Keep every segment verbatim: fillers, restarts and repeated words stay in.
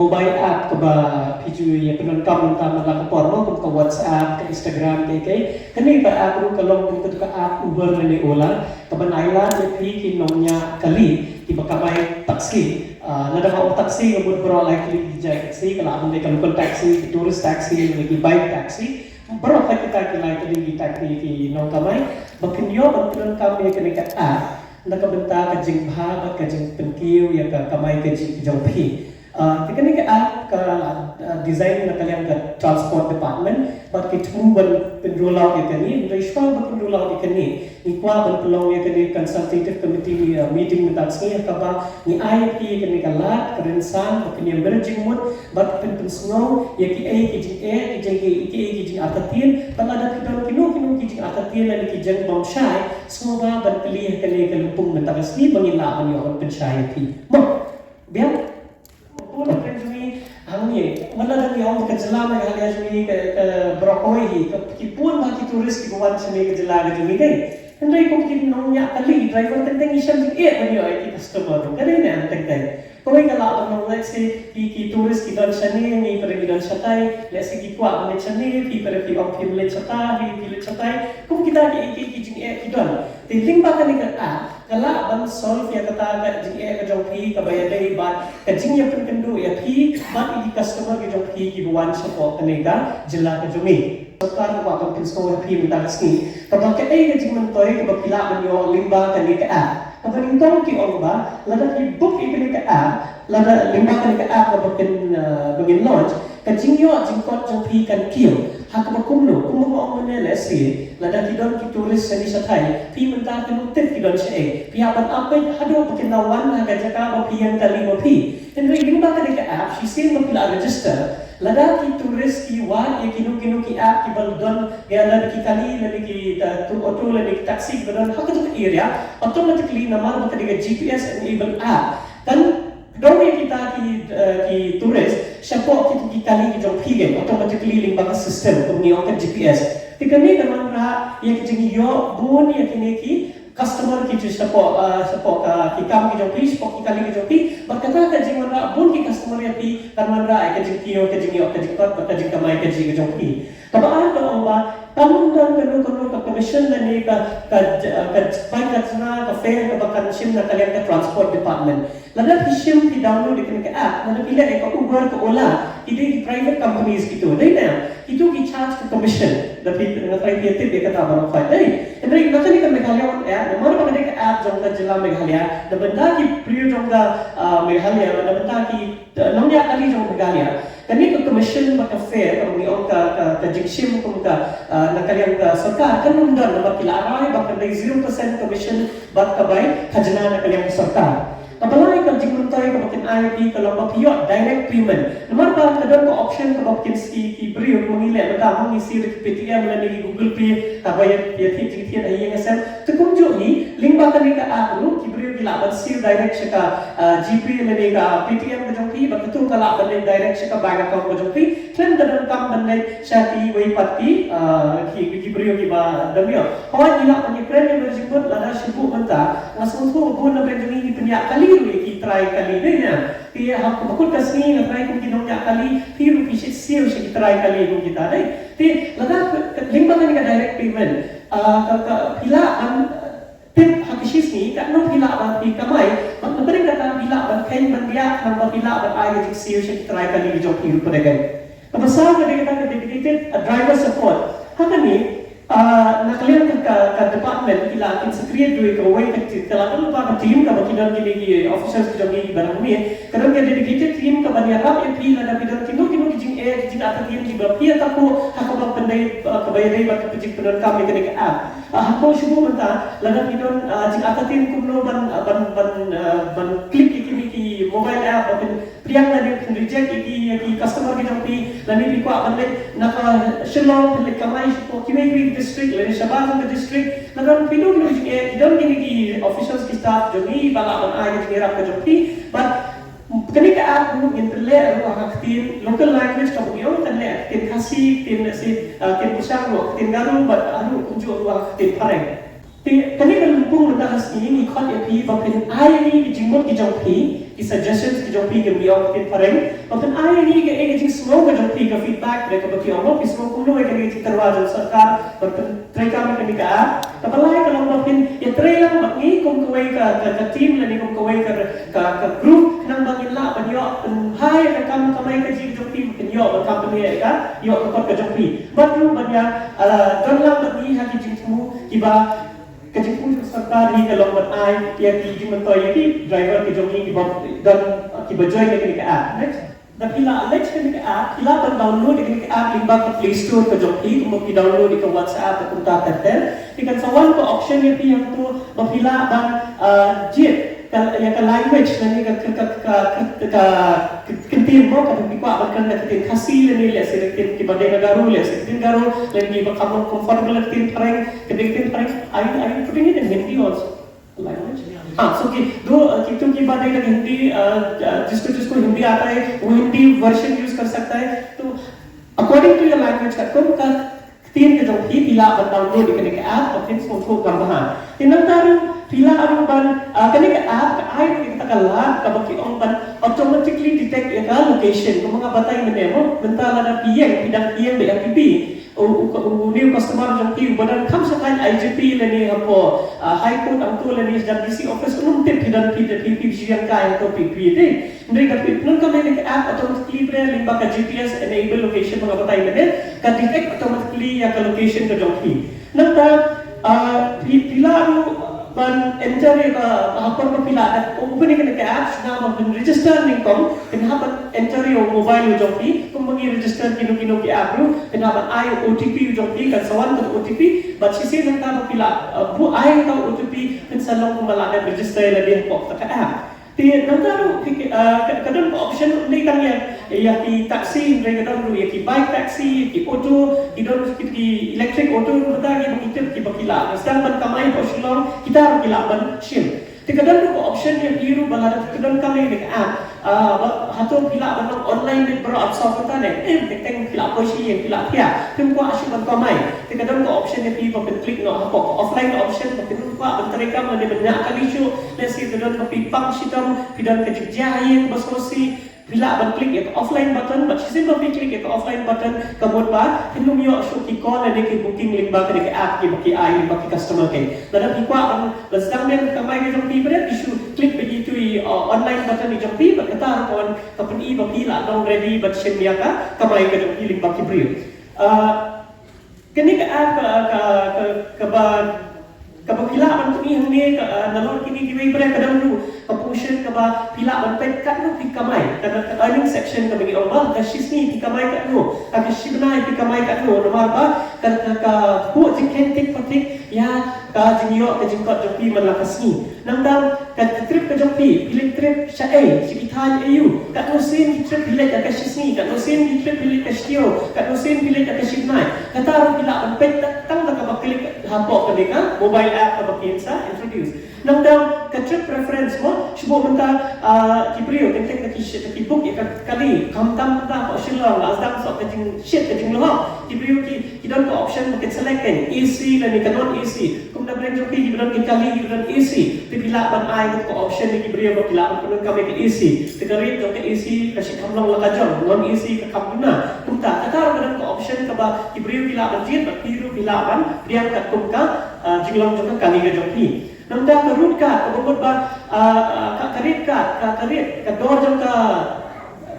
mobile app kaba phi ju ïa pyndonkam mynta man la ka por mo, kum ka WhatsApp, ka Instagram, kaei kaei. Kane ka app ruh ka long kum katu ka app Uber lane Ola, kaban ailad ïa phi ki nongñiah kali kiba kamai taxi. Ah, lada ka ong taxi ka mut baroh lai tylli ki jait taxi, ka lah ban dei ka local taxi, ki tourist taxi, lane ki bike taxi. Baroh ka kita ki lai tylli ki taxi ki nongkamai ba kin ïoh ban pyndonkam ïa kane ka app na ka bynta ka jingbha bad ka jingpynkiew ïa ka kamai kajih ka jong phi. Ah, te kane ka app ka, ah, design na ka liang ka Transport Department bad ki thmu ban pynroll out ïa kane, hynrei shuwa ban pynroll out ïa kane, ngi kwah ban pynlong ïa kane consultative committee, ah, meeting mynta ka sngi ha kaba ngi ai ïa phi ïa kane ka lad ka rynsan ba kin ïa mir jingmut bad pyn pynsngew ïa kiei ki jingeh, ki jing, kiei ki jingartatien, bad lada phi don kino kino ki jingartatien lane ki jingbymshai, sngewbha ban kylli ha kane ka lympung mynta ka sngi ba ngin lah ban ïoh ban pynshai ïa phi. Mo, biang. Bun na pdeng jong ngi hangne, wat la dang ïa ong ka jylla Meghalaya jong ngi ka, ka baroh kawei hi, ka, ki bun bha ki tourist kiba wan shane ka jylla ka jong ngi dei. Hynrei kum ki nongñiah kali, driver teng teng ngi shem jingeh ban ïoh ïa ki customer ruh. Ka dei ne em teng teng. Kawei ka lah ban long, let's say, ki, ki tourist ki don shane, ngi pat ki don shatai, let's say ki kwah ban leit shane, phi pat phi ong phim leit shata, phi, phi leit shatai. Kum kita ki, ki, ki jingeh ki don. Te lyngba kane ka app, ka lah ban solve ïa kata ka jingeh ka jong phi kaba ïadei bad ka jingïapynkynduh ïa phi bad ïa ki customer ka jong phi kiba wan shapoh kane ka jylla ka jong ngi. Sorkar ka kwah ban pynsngew ïa phi mynta ka sngi kaba kaei ka jingmyntoi kaba phi lah ban ïoh lyngba kane ka app. Kaba nyngkong ki ong ba lada phi book ïa kane ka app, lada lyngba kane ka app kaba kin, uh, ba ngin launch, ka jingïoh jingkot jong phi kan kiew. Ha kaba kumno, kumba nga ong mynne, let's say lada ki don ki tourist shane shatai, phi mynta phi ym tip ki don shaei, phi hap ban ap beit haduh ba kin da wan ha ka jaka ba phi ïeng kali ma phi. Hynrei lyngba kane ka app shisien ba phi la register, lada ki tourist ki wad ïa kino kino ki app kiba don ïa lada ki kali lada ki, uh, tour auto lada ki taxi kiba don ha katu ka area, automatically namar ba ka dei ka G P S enabled app, kan don ïa kita ki, uh, ki tourist shapoh kito ki kali ki jong phi, automatically lyngba ka system kum ngi ong ka G P S. Te kane kan wanrah ïa ka jingïoh bun ïa kine ki customer ki ju shapoh, uh, shapoh ka, ki kam ki jong phi, shapoh ki kali ki jong phi. Bad kata ka jingwanrah bun ki customer ïa phi kan wanrah ïa ka jingkiew, ka jingïoh, ka jingkot bad ka jingkamai kajih ka jong phi. Kaba ar ka ong ba kam don kano kano ka commission lane ka, ka, ka, ka bai ka khajna, ka fare kaba kan shim na ka liang ka Transport Department. Lada phi shim, phi download ïa kane ka app, lada phi leh ïa ka Uber, ka Ola, ki dei ki private companies kito, dei ne em? Kito ki charge ka commission da phi, nga tharai phi tip ïa kata baroh khoit, dei. Hynrei na kane ka Meghalaya One app, namar ba ka dei ka app jong ka jylla Meghalaya, na bynta ki briew jong ka, ah, Meghalaya, na bynta ki, ah, nongñiah kali jong Meghalaya, kane ka commission bad ka fare, kaba ngi ong ka, ka, ka jingshim kum ka, ah, na ka liang ka sorkar, kan ym don, namar ki la rai ba kan dei zero percent commission bad ka bai khajna na ka liang ka sorkar. Kaba lai ka jingmyntoi kaba kin ai ïa phi ka long ba phi ïoh direct payment. Namar ba ka don ka option kaba kin, ki, ki briew, ma ngi leh mynta, ma ngi siew da ki Paytm lane ki Google Pay, kaba ïa, ïa thied jingthied ha ïing ha sem. Te kumjuh hi, lyngba kane ka app ruh, ki briew ki lah ban siew direct sha ka, ah, GPay lane ka Paytm ka jong phi, bad katu ka lah ban leit direct sha ka bank account ka jong phi. Khlem da donkam ban leit sha kiwei pat ki, ah, ki, ki briew kiba dang ïoh. Hooid, ngi lah ban ïakren ïa ka jingmut, lada shu buh mynta, nga sngewthuh bun na pdeng jong ngi ki pynïaid kali ruh ïa ki trai kali, dei ne em? Te ha kaba kut ka sngi nga trai kum ki nongñiah kali, phi ruh phi shait siew sha ki trai kali kum kita, dei. Te lada lyngba kane ka direct payment, ah, ka, ka, phi lah ban, ah, tip ha ka shi sngi katno phi lah ban phi kamai, bad na pdeng kata phi lah ban kheiñ ban biang, namar phi lah ban ai ka jingsiew sha ki trai kali ki jong phi ruh pdeng. Kaba saw ka dei kata ka dedicated, ah, driver support. Ha kane, ah, na ka liang ka, ka, ka department ki la kin secretary kawei ka, ka la don ka team kaba ki don kine ki officers ki jong ki ba nang mih. Ka don ka dedicated team kaban ïarap ïa phi lada phi don kino kino ki jingeh, ki jingartatien kiba phi ïa takhuh ha kaba pyndei, ah, kaba ïadei bad ka jingpyndonkam ïa kane ka app. Ah, ha kaba shu buh mynta, lada phi don, ah, jingartatien kumno ban, ah, ban, ban, ah, ban click ïa kine ki mobile app, ban pyn, pdiang lane phin reject ïa ki, ïa ki customer ki jong phi, lane phi kwah ban leit na ka Shillong, phin leit kamai shapoh kiwei kiwei ki district, lane shabar jong ka district, lada phi don kino kino ki jingeh, ki don kine ki officials ki staff jong ngi ba lah ban ai ka jingïarap ka jong phi. Bad kane ka app ruh ngin pynleh ruh ha ka ktien local language, kaba ngi ong kan leh ha ka ktien Khasi, ktien, let's say, ah, ktien Pyrshang ruh, ktien Garo, bad, ah, ruh kumjuh ruh ha ka ktien Phareng. Te kane ka lympung mynta ka sngi ngi khot ïa phi ba phin ai ïa ngi ki jingmut ki jong phi, ki suggestions ki jong phi, ki ong ktien phareng, ba phin ai ïa ngi ka, eh, ka jingsngew ka jong phi, ka feedback, re, kaba ki ong ba phi sngew kumno ïa kane ka jingtyrwa jong sorkar ba phin treikam ïa kane ka app. Kaba lai ka long ba phin ïatrei lang bad ngi kum kawei ka, ka, ka team lane kum kawei ka, ka, ka group, khnang ba ngin lah ban ïoh pynbha ïa ka kam kamai kajih ka jong phi, phin ïoh ban kam pynïaid ïa ka, ïoh ka kot ka jong phi. Bad ruh ban ïa, ah, don lang bad ngi ha ki jingthmu kiba, ka jingthmu jong sorkar hi ka long ban ai ïa ki jingmyntoi ïa ki driver ki jong ngi kiba don, kiba join ïa kane ka app. Next. Da phi lah leit kane ka app, phi lah ban download ïa kane ka app lyngba ka Play Store ka jong phi, kumba phi download ïa ka WhatsApp, ka kumta ter ter. Te kan sa wan ka option ïa phi hangto ba phi lah ban, ah, jied ka, ïa ka language lane ka, ka, ka, ka, ka, ka ktien mo, ka phi kwah ban kren ka ktien Khasi lane lehse ka ktien kiba dei na Garo, lehse ka ktien Garo, lane kiba kam comfortable ka ktien phareng, ka ktien phareng, are you, are you putting it in Hindi also? Language? हाँ, so कि दो, अ, कि क्योंकि बात है कि हिंदी, अ, अ, जिसको, जिसको हिंदी आता है, वो हिंदी वर्जन यूज़ कर सकता है। तो according to your language, ka kum ka ktien ka jong phi, phi lah ban download ïa kane ka app, ba phin sngewthuh kam bha. Te nangta ruh phi lah ruh ban, ah, kane ka app ka ai ïa kata ka lad kaba ki ong ban automatically detect ïa ka location. Kumba nga batai mynne mo, mynta lada phi ïeng, phi dang ïeng da M P P, u, u, u, une u customer jong phi uba dang kham shai I G P lane hapoh, ah, High Court hangto lane jong D C office, um tip phi dang phi, phi, phi, phi ïeng kai hangto phi, phi, dei. Hynrei da phi pyndonkam ïa ka app, automatically bre lyngba ka G P S enable location ba nga batai mynne, ka detect automatically ïa ka location ka jong phi. Nangta, ah, phi, phi lah ruh ban enter ïa ka, ha por ba phi lah dep open ïa kane ka app, shuwa ba phin register nyngkong, phin hap ban enter ïa u mobile u jong phi, kumba ngi register kino kino ki app ruh, phin hap ban ai O T P u jong phi, kan sa wan ka O T P, bad shisien nangta ba phi lah, ah, buh ai ka O T P, phin sa long kumba lah dep register ïa lade hapoh kata ka app. Te nangta ruh phi, ah, ka, ka don ka option, ym dei tang ïa, ïa ki taxi, hynrei ka don ruh ïa ki bike taxi, ïa ki auto, ki don ki, ki electric auto, ruh kata ki ba ki tip ki ba ki lah sdang ban kamai hapoh Shillong, kita ruh ki lah ban shim. Te ka don ruh ka option ïa phi ruh ba lada phi pyndonkam ïa kane ka app, ah, ba hato phi lah ban long online beit baroh, ym sop mynta ne, em, teng teng phi lah poi sha ïing, phi lah thiah, phim kwah shuh ban kamai. Te ka don ka option ïa phi ba phin click noh hapoh ka offline option, ba phin kwah ban treikam lane ban ñiah kali shuh, lehse ka don ba phi pang shitom, phi don ka jingjia ha ïing ba sngewsih, phi lah ban click ïa ka offline button, bad shisien ba phi click ïa ka offline button, ka mut ba phin ym ïoh shuh ki call lane ki booking lyngba kane ka app kiba ki ai lyngba ki customer care. Lada phi kwah ban, ban sdang biang ka kamai ka jong phi ba dei, phi shu click beit ïa itu i, uh, online button i jong phi, bad kata ruh ka wan ka pyni ba phi la long ready ban shim ïa ka kamai ka jong phi lyngba ki briew. Uh, Kane ka app ka, ka, ka, kaba, kaba phi lah ban pyni hangne ka, ah, nalor kine kiwei pat ka dang ruh ka portion kaba phi lah ban peit katno phi kamai, ka, ka earning section kaba ngi ong ba, ka shisngi phi kamai katno, ka, ka shibnai phi kamai katno, namar ba ka, ka, ka buh jingkheiñ thik pa thik ïa ka jingïoh ka jingkot jong phi man la ka sngi. Nangta ka trip ka jong phi, phi leit trip shaei, sha ki thaiñ aïu, katno sien ki trip phi leit ha ka shisngi, katno sien ki trip phi leit ka shitaïew, katno sien phi leit ha ka shibnai. Kata ruh phi lah ban peit tang da kaba click hapoh kane ka mobile app kaba kin sa introduce. Nangta ka trip preference mo, shu buh mynta, ah, ki briew, teng teng da ki shi-, da ki book ïa ka kali, khamtam mynta hapoh Shillong, la sdang shuh ka jingshit ka jinglong. Ki briew ki, ki don ka option ba kin select kan, A C lane ka non A C. Kumta briew jong phi kiba don ki kali kiba don A C, te phi lah ban ai ka option ïa ki briew ba phi lah ban pyndonkam ïa ka A C. Te ka rate jong ka A C ka shait kham long la ka jong, non A C ka kham duna. Kumta kata ruh ka don ka option kaba ki briew ki lah ban jied bad phi ruh phi lah ban pdiang katkum ka, ah, jinglong jong ka kali ka jong phi. Nangta ka route card kaba mut ba, ah, ah, ka, ka rate card, ka, ka rate, ka dor jong ka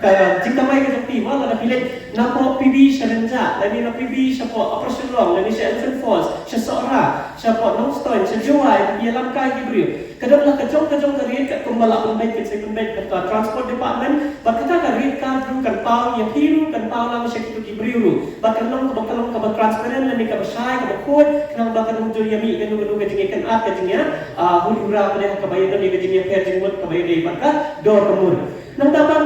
ka jingkamai ka jong phi, mo, lada phi leit napoh P B sha Rynjah, lane na P B shapoh Upper Shillong, lane sha Elephant Falls, sha Sohra, shapoh Nongstoiñ, sha Jowai, phi ïalam kai ki briew. Ka don la ka jong ka jong ka rate katkum ba lah pynbeit, pynbeit, pynbeit bad ka Transport Department, bad kata ka rate card ruh kan paw ïa phi ruh, kan paw lang sha kito ki briew ruh. Bad kan long kaba, kan long kaba transparent lane kaba shai, kaba khuid, khnang ba kan ym ju ïa mih kano kano ka jingïakynad, ka jingïa, ah, huri hura, ka dei kaba ïadei ka jingïapher jingmut kaba ïadei bad ka dor ka mur. Nangta ban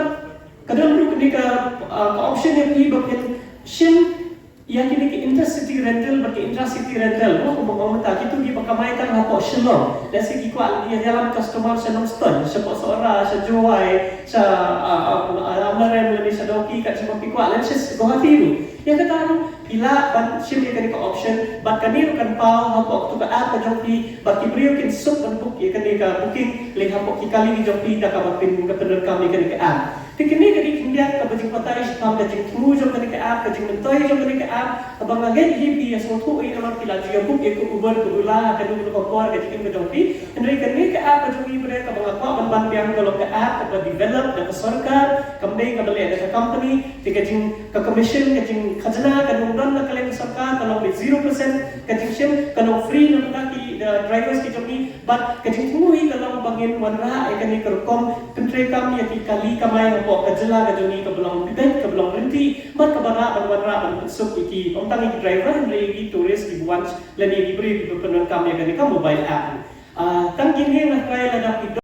Ka don ruh kane ka, ah, ka option ïa phi ba phin shim ïa kine ki intercity rental bad ki intracity rental, mo, kumba nga ong mynta, kito kiba kamai tang hapoh Shillong. Lehse ki kwah ïa ïalam customer sha Nongstoiñ, shapoh Sohra, sha Jowai, sha, ah, ah, ah, Amlarem lane sha Dawki, kat shaba phi kwah, lane sha Guwahati ruh. Ïa kata ruh Phi lah ban shim ïa kane ka option, bad kane ruh kan paw hapoh tu ka app ka jong phi, bad ki briew kin suk ban book ïa kane ka booking lei hapoh ki kali ki jong phi da kaba phin ka pyndonkam ïa kane ka app. Te kane ka dei khyndiat kaba jingbatai shaphang ka jingthmu jong kane ka app, ka jingmyntoi jong kane ka app, kaba nga ngeit hi phi ïa sngewthuh hi namar phi la ju ïa book ïa ka Uber, ka Ola, ka dei ka por ka jingim ka jong phi. Hynrei kane ka app ka jong ngi briew kaba nga kwah ban ban biang ka long ka app kaba develop da ka sorkar, kam dei kaba leh da ka company, te ka jing ka commission, ka jingkhajna ka dang don na ka liang ka sorkar ka long zero percent, ka jingshim ka long free na bynta ki, uh, drivers ki jong ngi, bad ka jingthmu hi ka long ba ngin wanrah ïa kane ka rukom pyntreikam ïa ki kali kamai hapoh ka jylla ka jong ngi kaba long beit, kaba long ryntih, bad kaba lah ban wanrah ban pynsuk ïa ki, ym tang ïa ki driver hynrei ïa ki tourist kiba wan lane ïa ki briew kiba pyndonkam ïa kane ka mobile app. Ah, tang kine nga trai lada ki